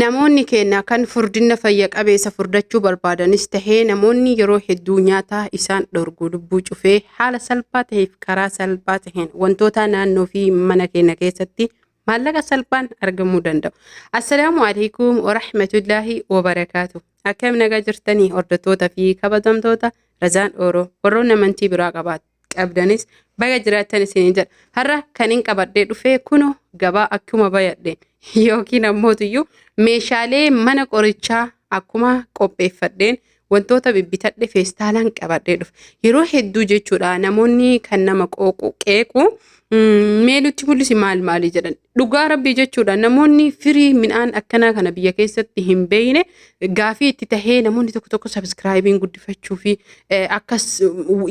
Namoonni keenya kan furdina fayya qabeessa furdachuu barbaadanis tahee namoonni yeroo hedduu nyaata isaan dhorgu lubbuu cufee haala salphaa taheef karaa salphaa taheen wantoota naannoo fi mana keenya keessatti maallaqa salphaan argamuu danda'u. Assalaamu alaikum warahmatullaahi wabarakaatu. Akkam nagaa jirtanii hordoftoota fi kabajamtoota Razaan Ooroo warroonni amantii biraa qabdanis baga jiraattan isiniin jedha. Har'a kan hin qabadhee dhufee kunoo gabaa akkuma bayadheen yookiin ammootiyyuu meeshaalee mana qorichaa akkuma qopheeffadheen wantoota bibbitadhe feestaalaan qabadhee dhufe. Yeroo hedduu jechuudha namoonni kan nama qooqu qeequ mee nutti mul'isi maal maali jedhan. Dhugaa rabbii jechuudha namoonni firii midhaan akkanaa kana biyya keessatti hin beekne gaafii itti tahee namoonni tokko tokko sabiskiraayibiin guddifachuu fi akkas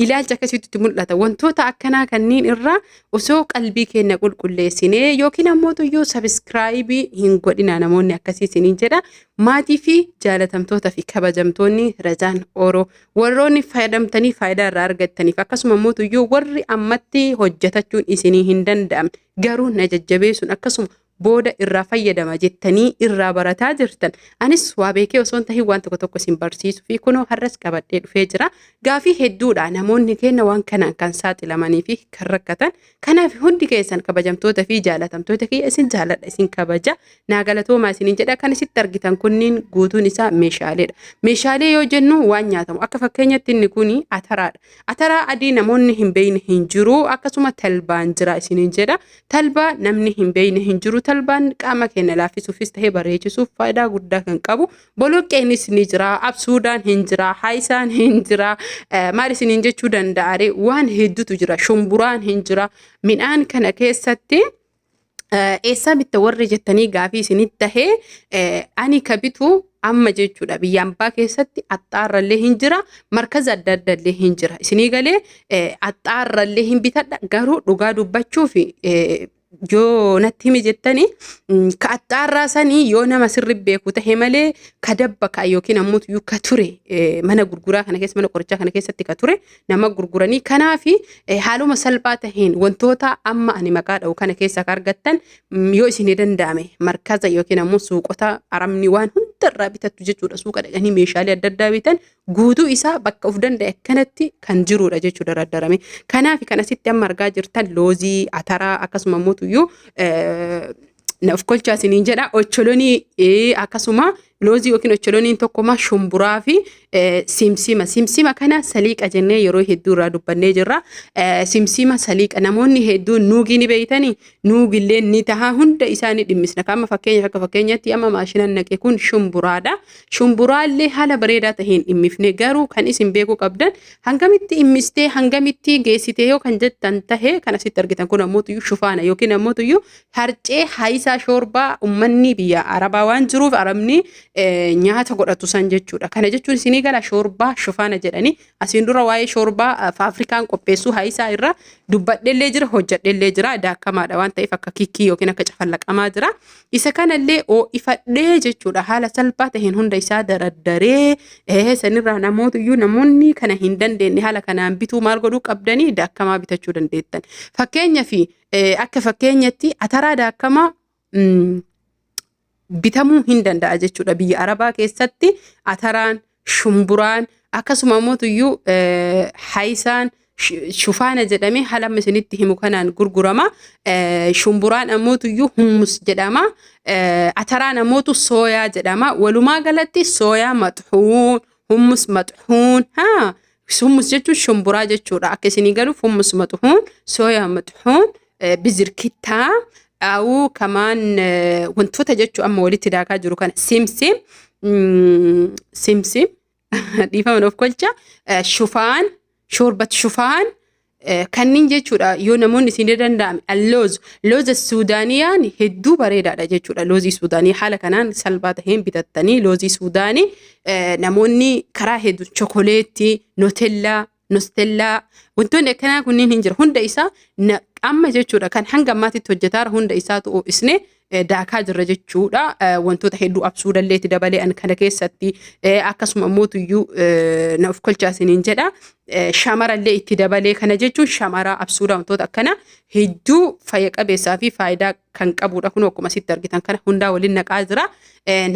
ilaalcha akkasiitu itti mul'ata. Wantoota akkanaa kanneen irraa osoo qalbii keenya qulqulleessinee yookiin ammoo iyyuu sabiskiraayibii hin godhina namoonni akkasii isiniin jedha. Maatii fi jaalatamtoota fi kabajamtoonni Razaan Ooroo warroonni fayyadamtanii faayidaa irraa argattaniif akkasuma ammoo iyyuu warri ammatti hojjetachuun isinii hin danda'amne garuu na jajjabeessuun akkasuma booda irraa fayyadama jettanii irraa barataa jirtan anis waa beekee osoo hin tahin waan tokko tokko isin barsiisuu fi kunoo har'as qabadhee dhufee jira. Gaafii hedduudha namoonni keenya waan kanaan kan saaxilamanii fi kan rakkatan. Kanaaf hundi keessan kabajamtoota fi jaalatamtoota kiyya isin jaaladha isin kabaja naa galatoomaa isiniin jedha. Kan isitti argitan kunniin guutuun isaa meeshaaleedha. Meeshaalee yoo jennu waan nyaatamu akka fakkeenyatti inni kun ataraadha. Ataraa adii namoonni hin beekne hin jiru. Akkasuma talbaan jira isiniin jedha. Talbaa namni hin beekne hin jiru. Talbaan qaama keenya laaffisuufis ta'ee bareechisuuf faayidaa guddaa kan qabu. Boloqqeenis ni jira. Absuudaan hin jira. Haayisaan hin jira. Maal isiniin jechuu danda'are waan hedduutu jira. Shumburaan hin jira. Midhaan kana keessatti eessaa bitta warri jettanii gaafii isinitti tahee ani ka bitu amma jechuudha biyya ambaa keessatti axxaarrallee hin jira markaza adda addallee hin jira isinii galee axxaarrallee hin bitadha garuu dhugaa dubbachuuf yoo natti himi jettanii ka axxaarraa sanii yoo nama sirri beeku tahe malee ka dabba ka yookiin ammoo ka ture mana gurguraa kana keessa mana qorichaa kana keessatti ka ture nama gurguranii kanaafi haaluma salphaa taheen wantoota amma ani maqaa dha'u kana keessa akka argattan yoo isinii danda'ame markaza yookiin ammoo suuqota arabni waan hundarraa bitattu jechuudha suuqa dhaqanii meeshaalee adda addaa bitan guutuu isaa bakka of danda'e akkanatti kan jirudha jechuudha raddarame. Kanaaf kan asitti amma argaa jirtan loozii, ataraa akkasuma immoo tuyyuu na of kolchaa isiniin jedha ocholonii akkasuma loozii yookiin ocholoniin tokkuma shumburaa fi simsima. Simsima kana saliiqa jennee yeroo hedduu irraa dubbannee jirra. Simsima saliiqa namoonni hedduun nuugii ni beeytanii nuugillee ni taha hunda isaa ni dhimmisna. Amma fakkeenyaaf akka fakkeenyatti amma maashinan naqe kun shumburaadha. Shumburaallee haala bareedaa taheen dhimmifne garuu kan isin beekuu qabdan hangamitti dhimmistee hangamitti geessitee yoo kan jettan tahe kan asitti argitan kun ammoo shufaana yookiin ammoo harcee haayisaa shoorbaa ummanni biyya arabaa waan jiruuf arabni nyaata godhatu san jechuudha. Kana jechuun isinii gala shoorbaa shufaana jedhanii asiin dura waa'ee shoorbaa faafrikaan qopheessuu haayisaa irra dubbadhellee jira hojjadhellee jira daakamaadha waan ta'eef akka kikkii yookiin akka cafallaqamaa jira. Isa kanallee oo'ifadhee jechuudha haala salphaa ta'een hunda isaa daraddaree sanirraa namoota iyyuu namoonni kana hin dandeenye haala kanaan bituu maal godhuu qabdanii daakamaa bitachuu dandeettan. Fakkeenyaaf akka fakkeenyatti ataraa daakamaa bitamuu hin danda'a jechuudha. Biyya Arabaa keessatti ataraan, shumburaan akkasuma immoo iyyuu haayisaan shufaana jedhamee haala amma isinitti himu kanaan gurgurama. Shumburaan ammoo iyyuu hummus jedhama. Ataraan ammoo sooyaa jedhama. Walumaa galatti sooyaa maxxuun, hummus maxxuun haa hummus jechuun shumburaa jechuudha. Akka isinii galuuf hummus maxxuun, sooyaa maxxuun, bizirkittaa awuu kamaan wantoota jechuu amma walitti daakaa jiru kana simsim simsim dhiifama of kolcha shufaan shoorbat shufaan kanneen jechuudha yoo namoonni isin danda'ame allooz looza suudaaniyaan hedduu bareedaadha jechuudha loozii suudaanii haala kanaan salphaa taheen bitattanii loozii suudaanii namoonni karaa hedduu chokoleettii nootellaa nostellaa wantoonni akkanaa kunniin hin jira hunda isaa amma jechuudha kan hanga ammaatitti hojjetaara hunda isaatu ho'isne. Daakaa jirra jechuudha. Wantoota hedduu absuudallee itti dabalee an kana keessatti akkasuma immoo tuyyuu na of kolchaa isiniin jedha. Shamarallee itti dabalee kana jechuun shamaraa absuudaa wantoota akkana hedduu fayya qabeessaa fi faayidaa kan qabudha. Kun akkuma asitti argitan kana hundaa waliin naqaa jira.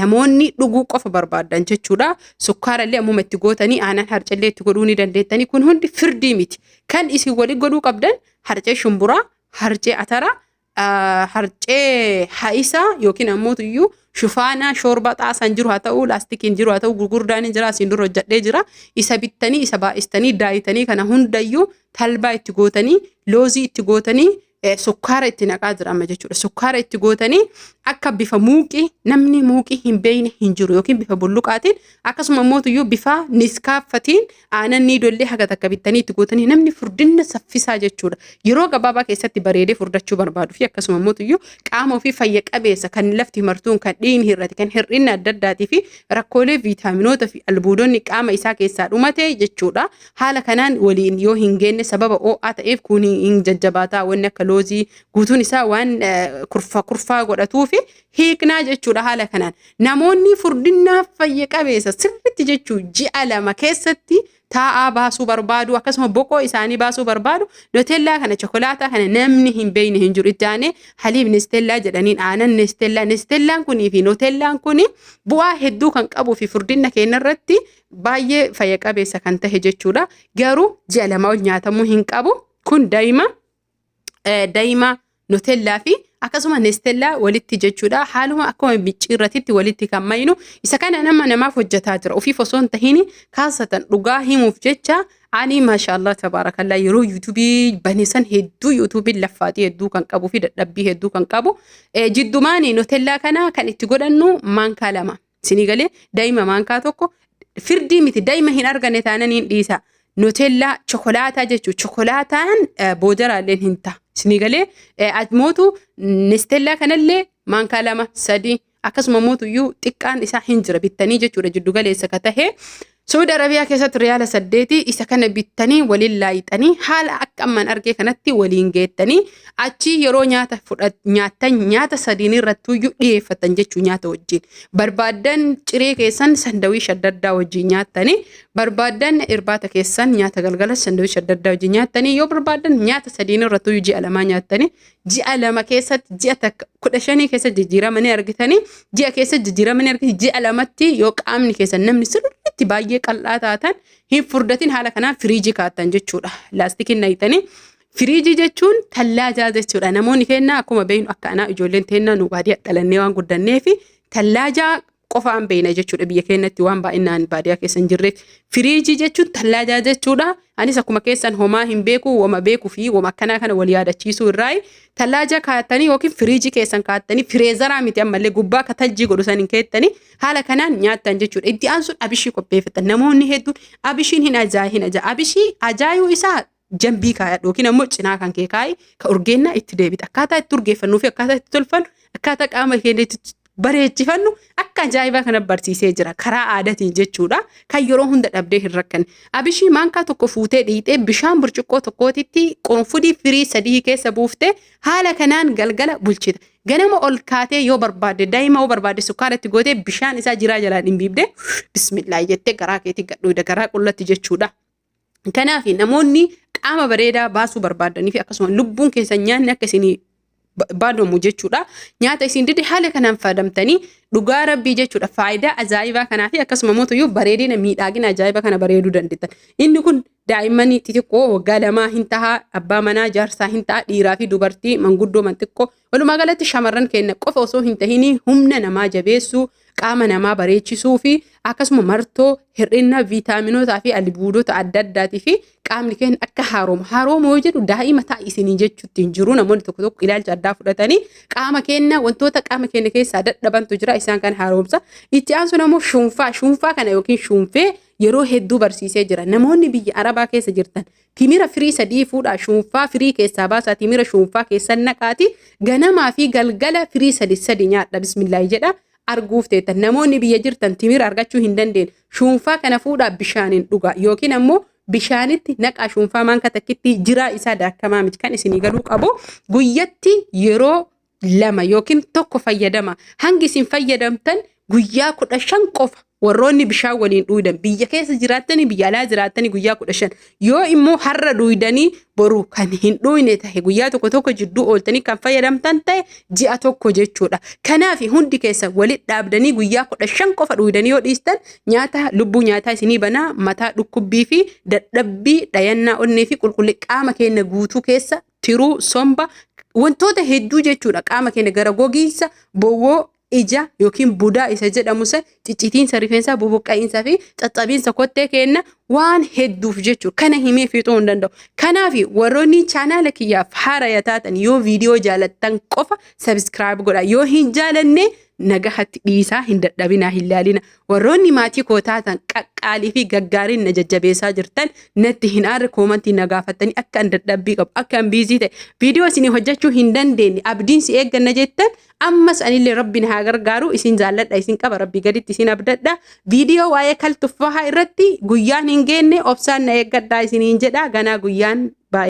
Namoonni dhuguu qofa barbaadan jechuudha. Sukkaarallee ammuma itti gootanii aanan harcallee itti godhuu ni dandeettanii. Kun hundi firdii miti. Kan isin waliin godhuu qabdan harcee shumburaa, harcee ataraa, harcee ha'isaa yookiin ammoo tuyyuu shufaanaa shoorbaa xaasaan jiru haa ta'u laastikiin jiru haa ta'u gurgurdaan hin jira asiin dura hojjedhee jira isa bittanii isa baay'istanii daayitanii kana hundayyuu talbaa itti gootanii loozii itti gootanii sukkaara itti naqaa jira amma jechuudha sukkaara itti gootanii akka bifa muuqii namni muuqii hin beekne hin jiru yookiin bifa bulluqaatiin akkasuma immoo tuyyuu bifa niskaaffatiin Aanan niidollee haga takka bittanii itti gootanii namni furdinna saffisaa jechuudha. Yeroo gabaabaa keessatti bareedee furdachuu barbaadu fi akkasuma immoo tuyyuu qaama ofii fayya qabeessa kan lafti martuun kan dhiigni hir'ate kan hir'inna adda addaatii fi rakkoolee viitaaminoota fi albuudonni qaama isaa keessaa dhumate jechuudha. Haala kanaan waliin yoo hin geenne sababa oo'aa ta'eef kun hin jajjabaataa wanni akka loozii guutuun isaa waan kurfa kurfaa godhatuu fi hiiknaa jechuudha haala kanaan. Namoonni furdinaa fayya qabeessa sirriitti jechuu ji'a 2 keessatti taa'aa baasuu barbaadu akkasuma boqoo isaanii baasuu barbaadu notellaa kana chokolaataa kana namni hin beekne hin jiru. Itti aanee haliib nestellaa jedhaniin aanan nestellaa nestellaan kunii fi notellaan kuni bu'aa hedduu kan qabuu fi furdina keenya irratti baay'ee fayya qabeessa kan tahe jechuudha. Garuu ji'a 2 ol nyaatamuu hin qabu. Kun daa'ima daa'ima Nutellaa fi akkasuma Nestellaa walitti jechuudha. Haaluma akkuma micciirratitti walitti kan maynu isa kana nama namaaf hojjetaa jira. Ofiif osoo hin tahin kaasatan dhugaa himuuf jecha ani maashaallah tabaarakallaa yeroo yuutuubii bane san hedduu yuutuubiin laffaatii hedduu kan qabuu fi dadhabbii hedduu kan qabu. Jiddumaani Nutellaa kana kan itti godhannu maankaa 2. Isinii galee daa'ima maankaa tokko firdii miti daa'ima hin arganne taanan hin dhiisa. Nutellaa chokolaataa jechuun chokolaataan boodaraalleen hin ta'a. Isinii galee mootu nestellaa kanallee maankaa 2 3 akkasuma mootuyyuu xiqqaan isaa hin jira bittanii jechuudha jiddu galeessa ka tahe. Suudi Arabiyaa keessatti riyaala 8 isa kana bittanii waliin laayixanii haala akka ammaan argee kanatti waliin geettanii achii yeroo nyaata nyaattan nyaata sadiin irrattuyyuu dhiyeeffatan jechuu nyaata wajjin. Barbaaddan ciree keessan sandawiish adda addaa wajjin nyaattanii barbaaddan irbaata keessan nyaata galgala sandawiish adda addaa wajjin nyaattanii yoo barbaaddan nyaata sadiin irrattuyyuu ji'a lamaa nyaattanii ji'a 2 keessatti ji'a takka 15 keessatti jijjiirama ni argitanii ji'a keessatti jijjiirama ni argitanii ji'a 2tti yoo qaamni keessan namni sirriitti baay'ee qal'aa taatan hin furdatin haala kanaan firiijii kaattan jechuudha. Laastikiin naqxanii firiijii jechuun tallaajaa jechuudha. Namoonni keenya akkuma beeknu akka anaa ijoolleen teennaa nu baadiyyaa dhalannee waan guddanneef tallaajaa qofaan beekna jechuudha biyya keenyatti waan baay'inaan baadiyyaa keessa hin jirreef. Firiijii jechuun tallaajaa jechuudha. Anis akkuma keessan homaa hin beeku wama beeku fi wama akkanaa kana wal yaadachiisuu irraayi. Tallaajaa kaa'attanii yookiin firiijii keessan kaa'attanii fireezaraa miti ammallee gubbaa akka taljii godhu san hin keettanii haala kanaan nyaattan jechuudha. Itti aansuun abishii qopheeffatan. Namoonni hedduun abishiin hin ajaa'e hin ajaa'e. Abishii ajaa'uu isaa jambii kaayadhu yookiin ammoo cinaa kan kee kaayi ka urgeennaa itti deebita. Akkaataa itti urgeeffannuu fi akkaataa itti tolfannu akkaataa qaama keenya itti bareechifannu akka ajaa'ibaa kana barsiisee jira karaa aadaatiin jechuudha kan yeroo hunda dhabdee hin rakkanne. Abishii maankaa tokko fuutee dhiixee bishaan burcuqqoo tokkootitti qurunfudii firii 3 keessa buuftee haala kanaan galgala bulchita. Ganama ol kaatee yoo barbaadde daa'ima yoo barbaadde sukkaara itti gootee bishaan isaa jiraa jalaa dhimbiibdee bismillaa jettee garaa keetii gadhuuda garaa qullatti jechuudha. Kanaaf namoonni qaama bareedaa baasuu barbaadanii fi akkasuma lubbuun keessan nyaanni akka isinii baadamu jechuudha. Nyaata isin dide haala kanaan fayyadamtanii dhugaa rabbii jechuudha. Faayidaa ajaa'ibaa kanaa fi akkasuma mootuyyuu bareedina miidhaagina ajaa'ibaa kana bareeduu dandeettan. Inni kun daa'imman xixiqqoo waggaa 2 hin ta'a, abbaa manaa jaarsaa hin ta'a, dhiiraa fi dubartii manguddoo manxiqqoo walumaa galatti shamarran keenya qofa osoo hin tahin humna namaa jabeessuu qaama namaa bareechisuu fi akkasuma martoo hir'ina viitaaminootaa fi albuudota adda addaatii fi qaamni keenya akka haaroomu. Haaroomu yoo jedhu daa'ima ta'a isinii jechuutti hin jiru. Namoonni tokko tokko ilaalcha addaa fudhatanii qaama keenya wantoota qaama keenya keessaa dadhabantu jira isaan kan haaromsa. Itti aansuun ammoo shuunfaa shuunfaa kana yookiin shuunfee yeroo hedduu barsiisee jira. Namoonni biyya Arabaa keessa jirtan timira firii 3 fuudhaa shuunfaa firii keessaa baasaa timira shuunfaa keessan naqaati ganamaa fi galgala firii 3 3 nyaadha bismillaahi jedha arguuf teettan. Namoonni biyya jirtan timira argachuu hin dandeenye shuunfaa kana fuudhaa bishaaniin dhugaa yookiin ammoo bishaanitti naqaa shuunfaa maanka takkitti jiraa isaa daakamaa miti kan isinii galuu qabu guyyatti yeroo lama yookiin tokko fayyadama. Hangi isin fayyadamtan guyyaa 15 qofa. Warroonni bishaan waliin dhuydan, biyya keessa jiraattanii biyya alaa jiraattanii, guyyaa 15. Yoo immoo har'a dhuydanii boru kan hin dhuyne tahe, guyyaa tokko tokko jidduu ooltanii kan fayyadamtan ta'e, ji'a tokko jechuudha. Kanaaf hundi keessa walitti dhaabdanii guyyaa 15 qofa dhuydanii yoo dhiistan, nyaata lubbuu nyaataa isinii banaa, mataa dhukkubbii fi dadhabbii, dhayannaa onnee fi qulqulli qaama keenya guutuu keessa, tiruu, somba, wantoota hedduu jechuudha. Qaama keenya gara gogiinsa, bowwoo ija yookiin budaa isa jedhamu san, ciccitiinsa rifeensaa, bubuqqa'iinsa fi caccabiinsa kottee kenna, waan hedduuf jechuudha. Kana himee fixuu hin danda'u. Kanaaf warroonni chaanaala kiyyaaf haaraya taatan, yoo viidiyoo jaalattan qofa subscribe godha. Yoo hin jaalanne nagahatti dhiisaa, hin dadhabinaa, hin laalina. Warroonni maatii koo taatan, qaqqaalii fi gaggaariin na jajjabeessaa jirtan, natti hin aarre, koomantii na gaafattanii akka an dadhabbii qabu, akka an busy ta'e, viidiyoo isinii hojjechuu hin dandeenye, abdiin si eegganna jettan, ammas anillee Rabbiin haa gargaaru. Isin jaalladha, isin qaba, Rabbii gaditti isin abdadha. Viidiyoo waa'ee kal tuffahaa irratti guyyaan hin geenne, obsaan na eeggadhaa isiniin jedha. Ganaa guyyaan baay'ee.